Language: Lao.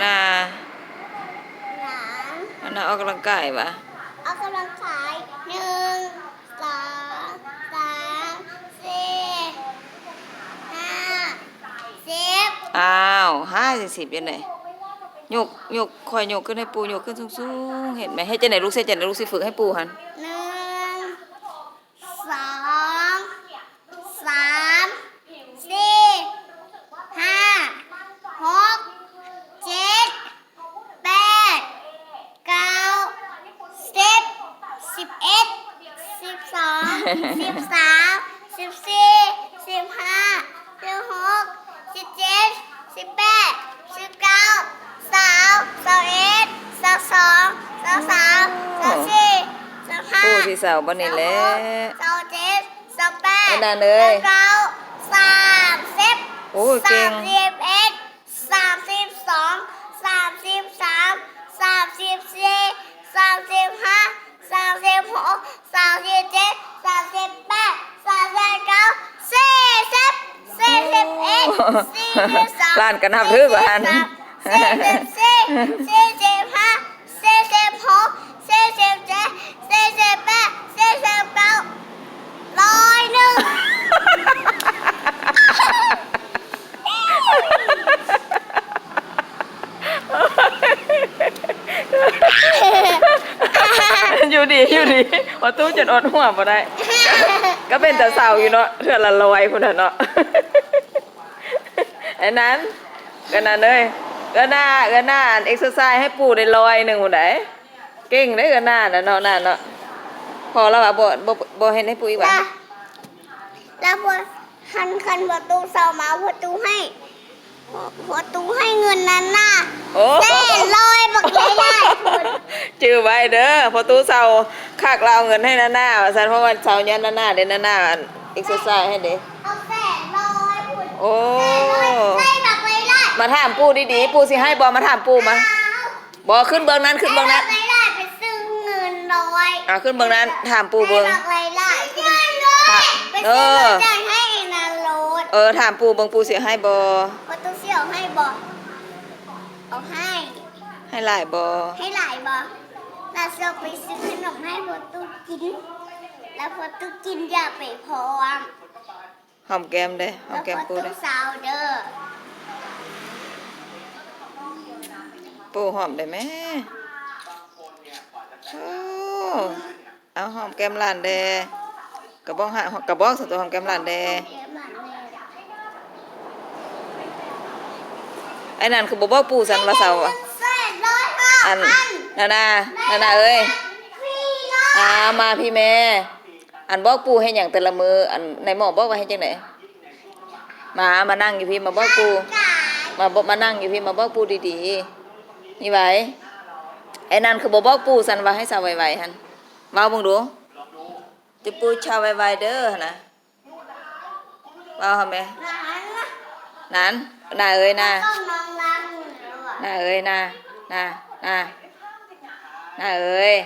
ນາ ນາ ອອກກຳລັງກາຍຫວາ? ອອກກຳລັງກາຍ ໜຶ່ງ ສອງ ສາມ ສີ່ ຫ້າ ສິບ. ອ້າວ ຫ້າ ສິບ ຈັ່ງໃດ? ຍົກ ຍົກ ຄ່ອຍຍົກຂຶ້ນໃຫ້ປູ່ ຍົກຂຶ້ນສູງໆ. ເຫັນໄໝ? ເຮັດຈັ່ງໃດລູກ? ເຮັດຈັ່ງໃດລູກ? ຊິຝຶກໃຫ້ປູ່ຫັ້ນ. ໜຶ່ງ ສອງ ສາມ ສີ່ ຫ້າ ຫົກ ເຈັດ ແປດ ເກົ້າ ສິບ ສິບເອັດ ສິບສອງ ສິບສາມ ສິບສີ່ ສິບຫ້າ ສິບຫົກ ສິບເຈັດ ສິບແປດ ສິບເກົ້າ ຊາວ ຊາວເອັດ ຊາວສອງ ຊາວສາມ ຊາວສີ່ ຊາວຫ້າ ຜູ້ທີ່ຊາວບັດນີ້ແຫຼະ ຊາວຫົກ ຊາວເຈັດ ຊາວແປດ ອັນນັ້ນເອີຍ ຊາວເກົ້າ ສາມສິບ ໂອ້ຍ ເກັ່ງ ສາມສິບເອັດ ສາມສິບສອງ ສາມສິບສາມ ສາມສິບສີ່ ສາມສິບຫ້າ ສາມສິບຫົກ ສາມສິບເຈັດ ສາມສິບແປດ ສາມສິບເກົ້າ ສີ່ສິບ ສີ່ສິບເອັດ ສີ່ສິບສອງ ຫຼານກໍນັບຖືກວ່າຫັ້ນ ສີ່ສິບສາມ ສີ່ສິບສີ່ ສີ່ສິບຫ້າ ສີ່ສິບຫົກ ສີ່ສິບເຈັດ ສີ່ສິບແປດ ສີ່ສິບເກົ້າ ຮ້ອຍໜຶ່ງ. ຢູ່ດີ ຢູ່ດີ ປະຕູຈົນອົດຫົວບໍ່ໄດ້ ກໍເປັນຕາເສົ້າຢູ່ເນາະ ເທື່ອລະຮ້ອຍພຸ້ນນະເນາະ. ອັນນັ້ນ ເອື້ອນາເອີຍ ເອື້ອນາ ເອື້ອນາ ອັນ ເອັກເຊີໄຊໃຫ້ປູ່ໄດ້ຮ້ອຍໜຶ່ງພຸ້ນໃດ໋ ເກັ່ງເດ້ເອື້ອນານະເນາະ ນາເນາະ. ພໍລະຫວາ ບໍ່ ບໍ່ ບໍ່ເຮັດໃຫ້ປູ່ອີກຫວາ? ລະ ລະບໍ່ ຄັນ ຄັນພໍ່ຕູ້ເຊົາມາ ພໍ່ຕູ້ໃຫ້ ພໍ່ຕູ້ໃຫ້ເງິນນານາ ໂອ້ ແສນຮ້ອຍບັກໃຫຍ່ໆພຸ້ນ ຈື່ໄວ້ເດີ ພໍ່ຕູ້ເຊົາຄັກລະເອົາເງິນໃຫ້ນານາວ່າຊັ້ນ ເພາະວ່າເຊົາຍ້ອນນານາເດ້ ນານາ ອັນ ເອັກເຊີໄຊໃຫ້ເດ້ ເອົາແສນຮ້ອຍພຸ້ນ ໂອ້ ແສນຮ້ອຍໃສ່ບັກຫຼາຍໆ ມາຖາມປູ່ດີໆ ປູ່ຊິໃຫ້ບໍ່? ມາຖາມປູ່ມາ ບໍ່ ຂຶ້ນເບື້ອງນັ້ນ ຂຶ້ນເບື້ອງນັ້ນ ໃຫ້ບັກຫຼາຍໆ ໄປຊື້ເງິນຮ້ອຍ ອ່າ ຂຶ້ນເບື້ອງນັ້ນ ຖາມປູ່ເບິ່ງ ໃຫ້ບັກຫຼາຍໆ ຂຶ້ນເງິນຮ້ອຍ ເອີ ໄປຊື້ລົດໃຫຍ່ໃຫ້ນາໂລດ ເອີ ຖາມປູ່ເບິ່ງ ປູ່ຊິໃຫ້ບໍ່? ພໍ່ຕູ້ຊິເອົາໃຫ້ບໍ່? ເອົາໃຫ້ ໃຫ້ຫຼາຍບໍ່? ໃຫ້ຫຼາຍບໍ່? ລະຊິເອົາໄປຊື້ຂະໜົມໃຫ້ພໍ່ຕູ້ກິນ ລະພໍ່ຕູ້ກິນຢ່າໄປພ້ອມ ຫອມແກ້ມເດ້ ຫອມແກ້ມປູ່ເດ້ ເອົາພໍ່ຕູ້ຊາວເດີ ປູ່ຫອມໄດ້ແມ ໂອ້ ເອົາຫອມແກ້ມຫຼານແດ່ ກະບອກຫາ ກະບອກຊັ້ນຕົວະ ຫອມແກ້ມຫຼານແດ່ ແກ້ມຫຼານແດ່ ໄອ້ນັ້ນຄືບໍ່ບອກປູ່ຊັ້ນວ່າເຊົາ ອັນ ນານາ ນານາເອີຍ ອາ ມາພີ້ແມ່ ອັນ ບອກປູ່ເຮັດຫຍັງແຕ່ລະມື້ ອັນ ໃນໝໍບອກວ່າເຮັດຈັ່ງໃດ? ມາ ມານັ່ງຢູ່ພີ້ ມາບອກປູ່ ມາ ມານັ່ງຢູ່ພີ້ ມາບອກປູ່ດີໆ ນີ້ໄວ ໄອ້ນັ້ນຄືບໍ່ບອກປູ່ຊັ້ນວ່າໃຫ້ເຊົາໄວໆຫັ້ນ ເວົ້າເບິ່ງດູ ຈະປູ່ເຊົາໄວໆເດີຫັ້ນນະ ເວົ້າຫາແມ່ ນັ້ນ ນາເອີຍ ນາ ນາເອີຍ ນາ ນາ ນາ ນາເອີຍ.